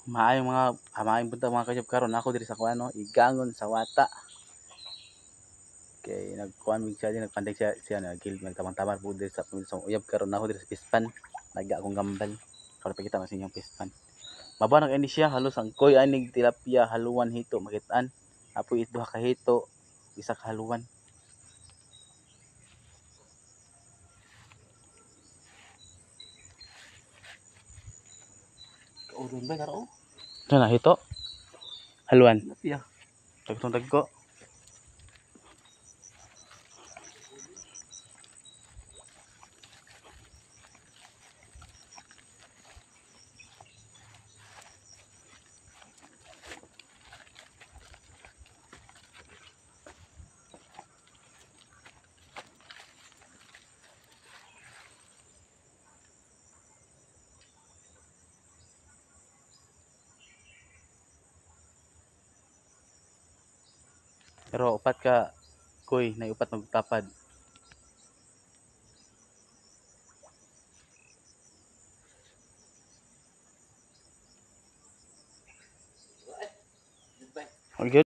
Maayong mga maayong buntag, mga kayop. Karon ako diri sa kuan, no, igangon sa wata. Kay nagkuan mig siya, nagpanday siya siya nagil nagtabang-tabang po diri sa sa uyab. Karon ako diri sa pispan, nagga akong gambal. Karon pakita mas inyong pispan. Maba na kay siya, halos ang koy anig tilapia, haluan, hito makitaan. Apoy duha ka hito, isa ka haluan. Kaulon ba karo? Ano na hito? Haluan. Tilapia. Tagtong tagko. Pero upat ka koy, na upat magtapad.